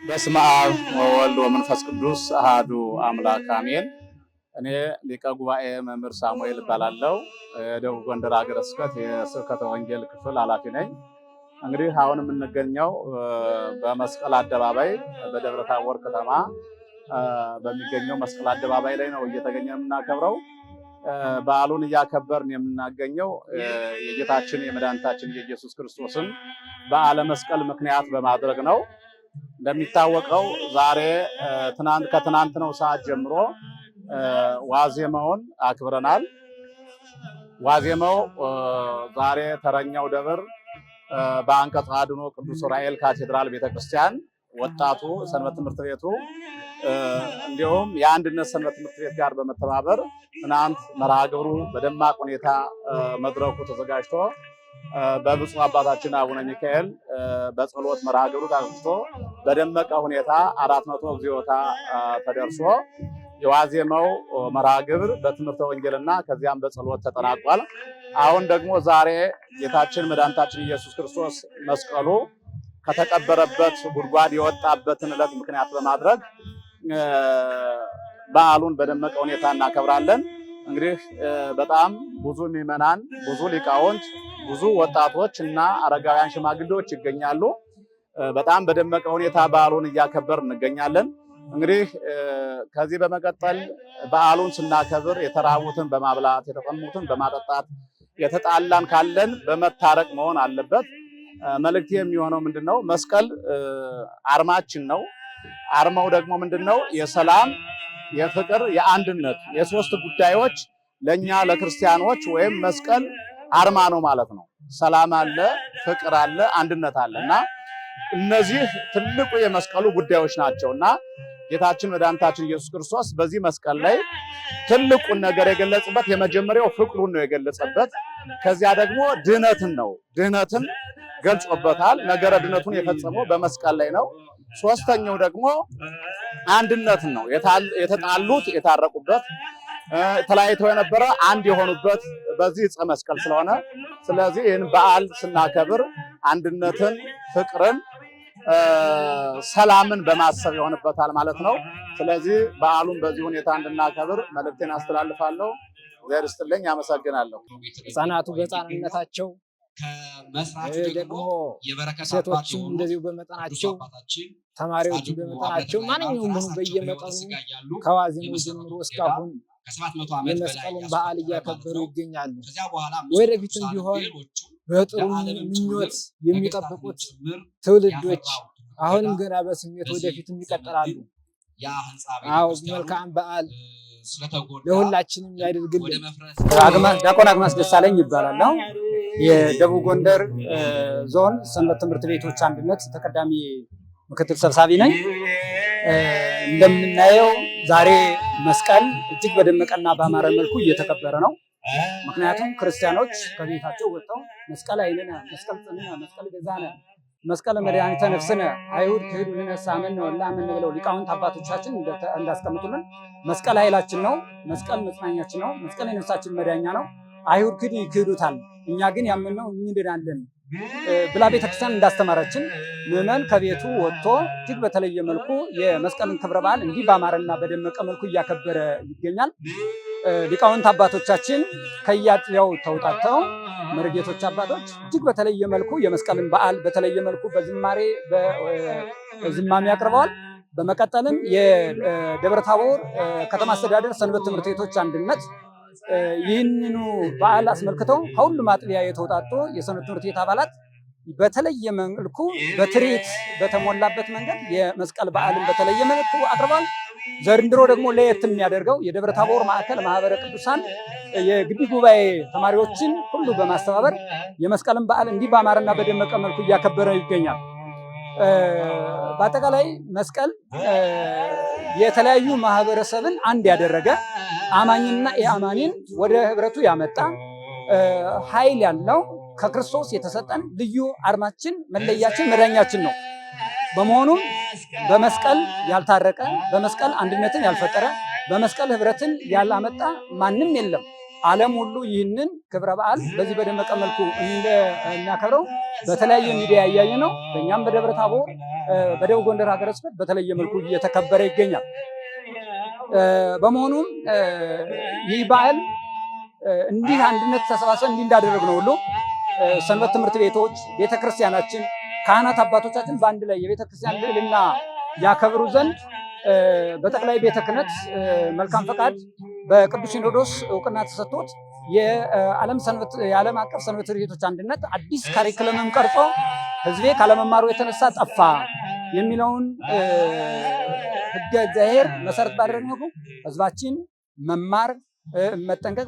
በስመ አብ ወወልድ ወመንፈስ ቅዱስ አሃዱ አምላክ አሜን። እኔ ሊቀ ጉባኤ መምህር ሳሙኤል እባላለሁ። የደቡብ ጎንደር ሀገረ ስብከት የስብከተ ወንጌል ክፍል ኃላፊ ነኝ። እንግዲህ አሁን የምንገኘው በመስቀል አደባባይ በደብረ ታቦር ከተማ በሚገኘው መስቀል አደባባይ ላይ ነው እየተገኘ የምናከብረው። በዓሉን እያከበርን የምናገኘው የጌታችን የመድኃኒታችን የኢየሱስ ክርስቶስን በዓለ መስቀል ምክንያት በማድረግ ነው። እንደሚታወቀው ዛሬ ትናንት ከትናንት ነው ሰዓት ጀምሮ ዋዜማውን አክብረናል። ዋዜማው ዛሬ ተረኛው ደብር በአንቀጸ አድኖ ቅዱስ ዑራኤል ካቴድራል ቤተክርስቲያን ወጣቱ ሰንበት ትምህርት ቤቱ እንዲሁም የአንድነት ሰንበት ትምህርት ቤት ጋር በመተባበር ትናንት መርሃ ግብሩ በደማቅ ሁኔታ መድረኩ ተዘጋጅቶ በብፁዕ አባታችን አቡነ ሚካኤል በጸሎት መርሃ ግብሩ ተከፍቶ በደመቀ ሁኔታ 400 እግዚኦታ ተደርሶ የዋዜማው መርሃ ግብር በትምህርተ ወንጌልና ከዚያም በጸሎት ተጠናቋል። አሁን ደግሞ ዛሬ ጌታችን መድኃኒታችን ኢየሱስ ክርስቶስ መስቀሉ ከተቀበረበት ጉድጓድ የወጣበትን ዕለት ምክንያት በማድረግ በዓሉን በደመቀ ሁኔታ እናከብራለን። እንግዲህ በጣም ብዙ ምዕመናን፣ ብዙ ሊቃውንት፣ ብዙ ወጣቶች እና አረጋውያን ሽማግሌዎች ይገኛሉ። በጣም በደመቀ ሁኔታ በዓሉን እያከበር እንገኛለን። እንግዲህ ከዚህ በመቀጠል በዓሉን ስናከብር የተራቡትን በማብላት፣ የተጠሙትን በማጠጣት፣ የተጣላን ካለን በመታረቅ መሆን አለበት። መልእክት የሚሆነው ምንድነው? መስቀል አርማችን ነው። አርማው ደግሞ ምንድነው? የሰላም፣ የፍቅር፣ የአንድነት የሶስት ጉዳዮች ለኛ ለክርስቲያኖች ወይም መስቀል አርማ ነው ማለት ነው። ሰላም አለ፣ ፍቅር አለ፣ አንድነት አለ እና እነዚህ ትልቁ የመስቀሉ ጉዳዮች ናቸው እና ጌታችን መድኃኒታችን ኢየሱስ ክርስቶስ በዚህ መስቀል ላይ ትልቁን ነገር የገለጸበት የመጀመሪያው ፍቅሩን ነው የገለጸበት። ከዚያ ደግሞ ድህነትን ነው፣ ድህነትን ገልጾበታል። ነገረ ድህነቱን የፈጸመው በመስቀል ላይ ነው። ሶስተኛው ደግሞ አንድነትን ነው። የተጣሉት የታረቁበት፣ ተለያይተው የነበረ አንድ የሆኑበት በዚህ ዕፀ መስቀል ስለሆነ፣ ስለዚህ ይህን በዓል ስናከብር አንድነትን፣ ፍቅርን፣ ሰላምን በማሰብ ይሆንበታል ማለት ነው። ስለዚህ በዓሉን በዚህ ሁኔታ እንድናከብር መልእክቴን አስተላልፋለሁ። እግዚአብሔር ይስጥልኝ። አመሰግናለሁ። ህጻናቱ በህፃንነታቸው ደግሞ ሴቶችም እንደዚሁ በመጠናቸው፣ ተማሪዎችም በመጠናቸው፣ ማንኛውም ሆኑ በየመጠኑ ከዋዜማው ጀምሮ እስካሁን የመስቀሉን በዓል እያከበሩ ይገኛሉ። ወደፊትም ቢሆን በጥሩ ምኞት የሚጠብቁት ትውልዶች አሁንም ገና በስሜት ወደፊትም ይቀጥላሉ። አዎ፣ መልካም በዓል ለሁላችንም ያደርግልን። ዲያቆን አግማስ ደሳለኝ ይባላለሁ። የደቡብ ጎንደር ዞን ሰንበት ትምህርት ቤቶች አንድነት ተቀዳሚ ምክትል ሰብሳቢ ነኝ። እንደምናየው ዛሬ መስቀል እጅግ በደመቀና በአማረ መልኩ እየተከበረ ነው። ምክንያቱም ክርስቲያኖች ከቤታቸው ወጥተው መስቀል ኃይልነ፣ መስቀል ጽንዕነ፣ መስቀል ቤዛነ፣ መስቀል መድኃኒተ ነፍስነ፣ አይሁድ ክህዱ ንነሳ አመነ ወላ አመነ ብለው ሊቃውንት አባቶቻችን እንዳስቀምጡልን መስቀል ኃይላችን ነው፣ መስቀል መጽናኛችን ነው፣ መስቀል የነፍሳችን መዳኛ ነው። አይሁድ ክድ ይክዱታል፣ እኛ ግን ያመንነው እንድናለን ብላ ቤተክርስቲያን እንዳስተማረችን ምዕመን ከቤቱ ወጥቶ እጅግ በተለየ መልኩ የመስቀልን ክብረ በዓል እንዲህ በአማረና በደመቀ መልኩ እያከበረ ይገኛል። ሊቃውንት አባቶቻችን ከየአጥቢያው ተውጣጥተው መርጌቶች አባቶች እጅግ በተለየ መልኩ የመስቀልን በዓል በተለየ መልኩ በዝማሬ በዝማሜ አቅርበዋል። በመቀጠልም የደብረ ታቦር ከተማ አስተዳደር ሰንበት ትምህርት ቤቶች አንድነት ይህንኑ በዓል አስመልክተው ከሁሉም አጥቢያ የተውጣጡ የሰንበት ትምህርት ቤት አባላት በተለየ መልኩ በትርኢት በተሞላበት መንገድ የመስቀል በዓልን በተለየ መልኩ አቅርበዋል። ዘንድሮ ደግሞ ለየት የሚያደርገው የደብረ ታቦር ማዕከል ማህበረ ቅዱሳን የግቢ ጉባኤ ተማሪዎችን ሁሉ በማስተባበር የመስቀልን በዓል እንዲህ በአማረና በደመቀ መልኩ እያከበረ ይገኛል። በአጠቃላይ መስቀል የተለያዩ ማህበረሰብን አንድ ያደረገ፣ አማኝና የአማኒን ወደ ህብረቱ ያመጣ፣ ኃይል ያለው፣ ከክርስቶስ የተሰጠን ልዩ አርማችን፣ መለያችን፣ መዳኛችን ነው። በመሆኑም በመስቀል ያልታረቀ፣ በመስቀል አንድነትን ያልፈጠረ፣ በመስቀል ህብረትን ያላመጣ ማንም የለም። ዓለም ሁሉ ይህንን ክብረ በዓል በዚህ በደመቀ መልኩ እንደሚያከብረው በተለያየ ሚዲያ እያየ ነው። በእኛም በደብረ ታቦር በደቡብ ጎንደር ሀገረ ስብከት በተለየ መልኩ እየተከበረ ይገኛል። በመሆኑም ይህ በዓል እንዲህ አንድነት ተሰባስበን እንዲህ እንዳደረግ ነው ሁሉ ሰንበት ትምህርት ቤቶች፣ ቤተክርስቲያናችን፣ ካህናት አባቶቻችን በአንድ ላይ የቤተክርስቲያን ልዕልና ያከብሩ ዘንድ በጠቅላይ ቤተ ክህነት መልካም ፈቃድ በቅዱስ ሲኖዶስ እውቅና ተሰጥቶት የዓለም አቀፍ ሰንበት ትምህርት ቤቶች አንድነት አዲስ ካሪክለምም ቀርጾ ሕዝቤ ካለመማሩ የተነሳ ጠፋ የሚለውን ሕገ እግዚአብሔር መሰረት ባደረገ መልኩ ሕዝባችን መማር መጠንቀቅ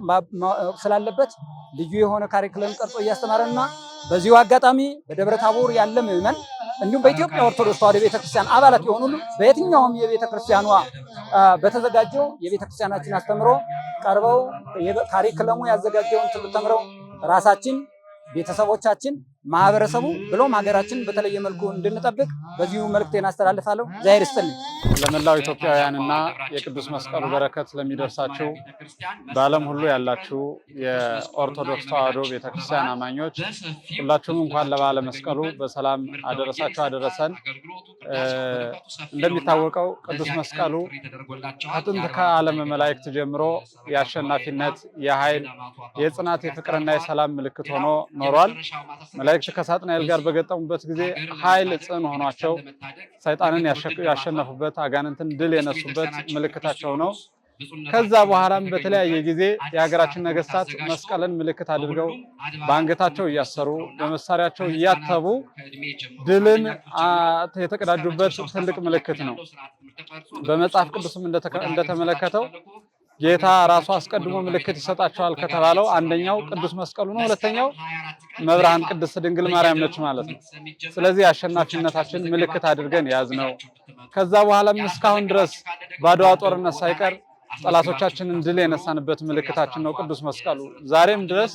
ስላለበት ልዩ የሆነ ካሪክለም ቀርጾ እያስተማረና በዚሁ አጋጣሚ በደብረ ታቦር ያለ ምዕመን እንዲሁም በኢትዮጵያ ኦርቶዶክስ ተዋሕዶ ቤተክርስቲያን አባላት የሆኑ ሁሉ በየትኛውም የቤተክርስቲያኗ በተዘጋጀው የቤተክርስቲያናችን አስተምሮ ቀርበው ካሪክለሙ ያዘጋጀውን ትምህርት ተምረው ራሳችን፣ ቤተሰቦቻችን፣ ማህበረሰቡ ብሎም ሀገራችን በተለየ መልኩ እንድንጠብቅ በዚሁ መልእክቴን አስተላልፋለሁ። እግዚአብሔር ይስጥልኝ። ለመላው ኢትዮጵያውያንና የቅዱስ መስቀሉ በረከት ለሚደርሳችሁ በዓለም ሁሉ ያላችሁ የኦርቶዶክስ ተዋሕዶ ቤተክርስቲያን አማኞች ሁላችሁም እንኳን ለበዓለ መስቀሉ በሰላም አደረሳችሁ አደረሰን። እንደሚታወቀው ቅዱስ መስቀሉ ከጥንት ከዓለመ መላእክት ጀምሮ የአሸናፊነት፣ የኃይል፣ የጽናት፣ የፍቅርና የሰላም ምልክት ሆኖ ኖሯል። መላእክት ከሳጥናኤል ጋር በገጠሙበት ጊዜ ኃይል ጽን ሆኗቸው ሰይጣንን ያሸነፉበት፣ አጋንንትን ድል የነሱበት ምልክታቸው ነው። ከዛ በኋላም በተለያየ ጊዜ የሀገራችን ነገስታት መስቀልን ምልክት አድርገው በአንገታቸው እያሰሩ በመሳሪያቸው እያተቡ ድልን የተቀዳጁበት ትልቅ ምልክት ነው። በመጽሐፍ ቅዱስም እንደተመለከተው ጌታ ራሱ አስቀድሞ ምልክት ይሰጣቸዋል ከተባለው አንደኛው ቅዱስ መስቀሉ ነው። ሁለተኛው መብርሃን ቅድስት ድንግል ማርያም ነች ማለት ነው። ስለዚህ አሸናፊነታችን ምልክት አድርገን ያዝነው። ከዛ በኋላም እስካሁን ድረስ በአድዋ ጦርነት ሳይቀር ጠላቶቻችንን ድል የነሳንበት ምልክታችን ነው ቅዱስ መስቀሉ። ዛሬም ድረስ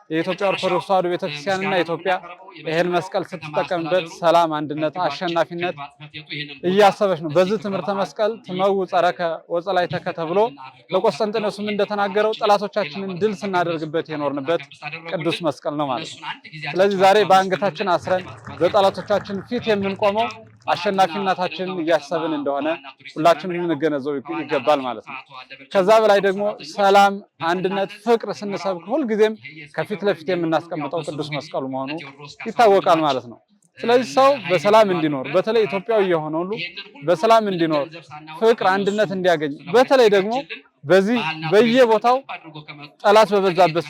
የኢትዮጵያ ኦርቶዶክስ ተዋሕዶ ቤተክርስቲያንና ኢትዮጵያ ይህን መስቀል ስትጠቀምበት ሰላም፣ አንድነት፣ አሸናፊነት እያሰበች ነው። በዚህ ትምህርተ መስቀል ትመው ጸረከ ወጸላይተከ ተብሎ ለቆስጠንጢኖስም እንደተናገረው ጠላቶቻችንን ድል ስናደርግበት የኖርንበት ቅዱስ መስቀል ነው ማለት ነው። ስለዚህ ዛሬ በአንገታችን አስረን በጠላቶቻችን ፊት የምንቆመው አሸናፊነታችንን እያሰብን እንደሆነ ሁላችንም ልንገነዘብ ይገባል ማለት ነው። ከዛ በላይ ደግሞ ሰላም፣ አንድነት፣ ፍቅር ስንሰብክ ሁልጊዜም ከፊት ለፊት የምናስቀምጠው ቅዱስ መስቀሉ መሆኑ ይታወቃል ማለት ነው። ስለዚህ ሰው በሰላም እንዲኖር በተለይ ኢትዮጵያዊ የሆነ ሁሉ በሰላም እንዲኖር ፍቅር፣ አንድነት እንዲያገኝ በተለይ ደግሞ በዚህ በየቦታው ጠላት በበዛበት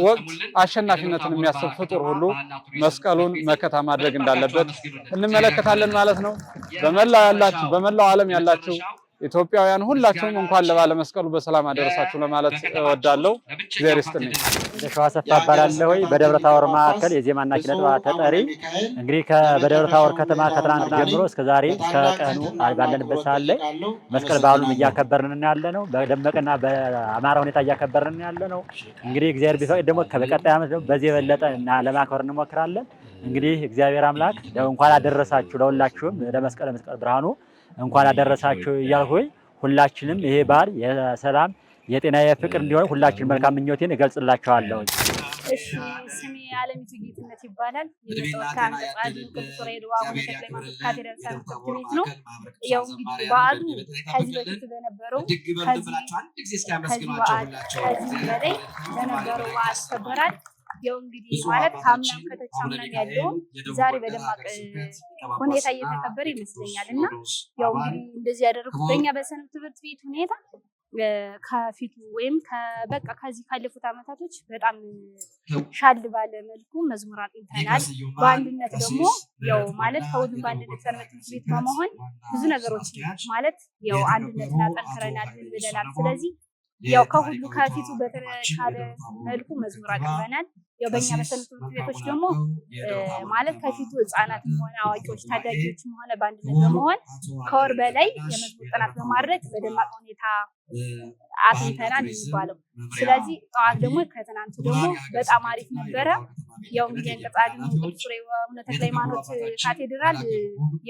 ወቅት አሸናፊነትን የሚያስብ ፍጡር ሁሉ መስቀሉን መከታ ማድረግ እንዳለበት እንመለከታለን ማለት ነው። በመላው ዓለም ያላችሁ ኢትዮጵያውያን ሁላችሁም እንኳን ለበዓለ መስቀሉ በሰላም አደረሳችሁ ለማለት እወዳለሁ። እግዚአብሔር ይስጥልኝ። እንደሸዋ ሰፋ እባላለሁ። በደብረ ታቦር ማዕከል የዜማና ኪነ ጥበባት ተጠሪ። እንግዲህ በደብረ ታቦር ከተማ ከትናንት ጀምሮ እስከ ዛሬ እስከ ቀኑ ባለንበት ሰዓት ላይ መስቀል በዓሉን እያከበርን ያለ ነው። በደመቀና በአማረ ሁኔታ እያከበርን ያለ ነው። እንግዲህ እግዚአብሔር ቢፈቅድ ደግሞ በቀጣይ ዓመት ደግሞ በዚህ የበለጠ ለማክበር እንሞክራለን። እንግዲህ እግዚአብሔር አምላክ እንኳን አደረሳችሁ ለሁላችሁም ለመስቀል መስቀል ብርሃኑ እንኳን አደረሳችሁ እያልኩኝ ሁላችንም ይሄ በዓል የሰላም የጤና የፍቅር እንዲሆን ሁላችንም መልካም ምኞቴን እገልጽላችኋለሁ። እሺ፣ ስሜ አለሚቱ ጌትነት ይባላል። የመጣሁት ከአንቀጸ ቅዱስ ዑራኤል ወአቡነ ተክለ ሃይማኖት ካቴድራል ሰንበት ትምህርት ቤት ነው። ያው እንግዲህ በዓሉ ከዚህ በፊት በነበረው ከዚህ በዓል ከዚህ በላይ በነበረው በዓል ይከበራል። ያው እንግዲህ ማለት ከአምናም ከተቻምናም ያለውን ዛሬ በደማቅ ሁኔታ እየተከበረ ይመስለኛል። እና ያው እንግዲህ እንደዚህ ያደረጉት በእኛ በሰንበት ትምህርት ቤት ሁኔታ ከፊቱ ወይም በቃ ከዚህ ካለፉት አመታቶች በጣም ሻል ባለ መልኩ መዝሙር አጥንተናል። በአንድነት ደግሞ ያው ማለት ከሁሉም በአንድነት ሰንበት ትምህርት ቤት በመሆን ብዙ ነገሮች ማለት ያው አንድነትን አጠንክረናል፣ ምን ብለናል። ስለዚህ ያው ከሁሉ ከፊቱ በተሻለ መልኩ መዝሙር አቅርበናል። ያው በእኛ በሰንበት ትምህርት ቤቶች ደግሞ ማለት ከፊቱ ህጻናትም ሆነ አዋቂዎች ታዳጊዎችም ሆነ በአንድነት በመሆን ከወር በላይ የመዝሙር ጥናት በማድረግ በደማቅ ሁኔታ አጥንተናል የሚባለው። ስለዚህ ጠዋት ደግሞ ከትናንቱ ደግሞ በጣም አሪፍ ነበረ። ያው እንግዲህ አንቀጸ አድኅኖ ቅዱስ ዑራኤል ወአቡነ ተክለ ሃይማኖት ካቴድራል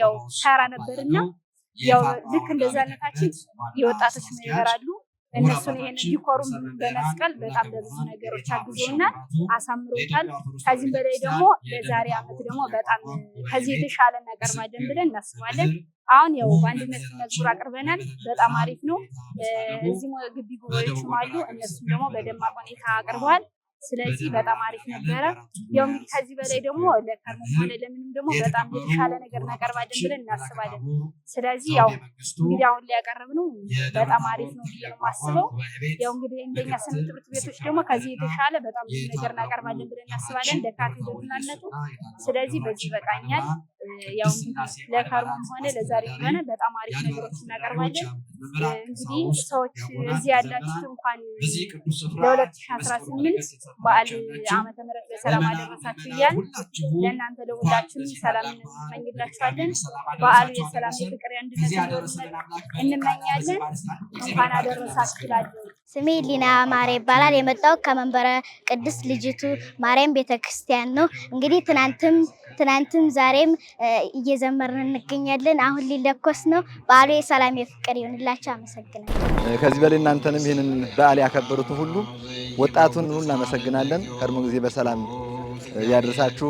ያው ተራ ነበርና ያው ልክ እንደዛነታችን የወጣቶች ማህበር አሉ። እነሱን ይሄን decor ኡን በመስቀል በጣም በብዙ ነገሮች አግዞናል፣ አሳምሮታል። ከዚህም በላይ ደግሞ ለዛሬ አመት ደግሞ በጣም ከዚህ የተሻለ እናቀርባለን ብለን እናስባለን። አሁን ያው በአንድነት መዝሙር አቅርበናል። በጣም አሪፍ ነው። እዚህ ግቢ ጉባኤዎችም አሉ። እነሱም ደግሞ በደማቅ ሁኔታ አቅርበዋል። ስለዚህ በጣም አሪፍ ነበረ። ያው እንግዲህ ከዚህ በላይ ደግሞ ለከርሞም ሆነ ለምንም ደግሞ በጣም የተሻለ ነገር እናቀርባለን ብለን እናስባለን። ስለዚህ ያው እንግዲህ አሁን ላይ ያቀረብነው በጣም አሪፍ ነው ብዬ ነው የማስበው። ያው እንግዲህ እንደኛ ሰንበት ትምህርት ቤቶች ደግሞ ከዚህ የተሻለ በጣም ብዙ ነገር እናቀርባለን ብለን እናስባለን ለካቴድራልነቱ። ስለዚህ በዚህ ይበቃኛል። ያው እንግዲህ ለከርሞም ሆነ ለዛሬ ሆነ በጣም አሪፍ ነገሮች እናቀርባለን። እንግዲህ ሰዎች እዚህ ያላችሁት እንኳን ለ2018 በዓል ዓመተ ምህረት በሰላም አደረሳችሁ እያልን ለእናንተ ለሁላችሁም ሰላም እንመኝላችኋለን። በዓሉ የሰላም የፍቅር፣ የአንድነት እንመኛለን። እንኳን አደረሳችሁ እላለሁ። ስሜ ሊና ማሬ ይባላል። የመጣው ከመንበረ ቅድስት ልጅቱ ማርያም ቤተክርስቲያን ነው። እንግዲህ ትናንትም ዛሬም እየዘመርን እንገኛለን። አሁን ሊለኮስ ነው። በዓሉ የሰላም የፍቅር ይሁንላችሁ። አመሰግናለሁ። ከዚህ በላይ እናንተንም ይህንን በዓል ያከበሩትን ሁሉ ወጣቱን ሁሉ እናመሰግናለን። ከርሞ ጊዜ በሰላም ያደርሳችሁ።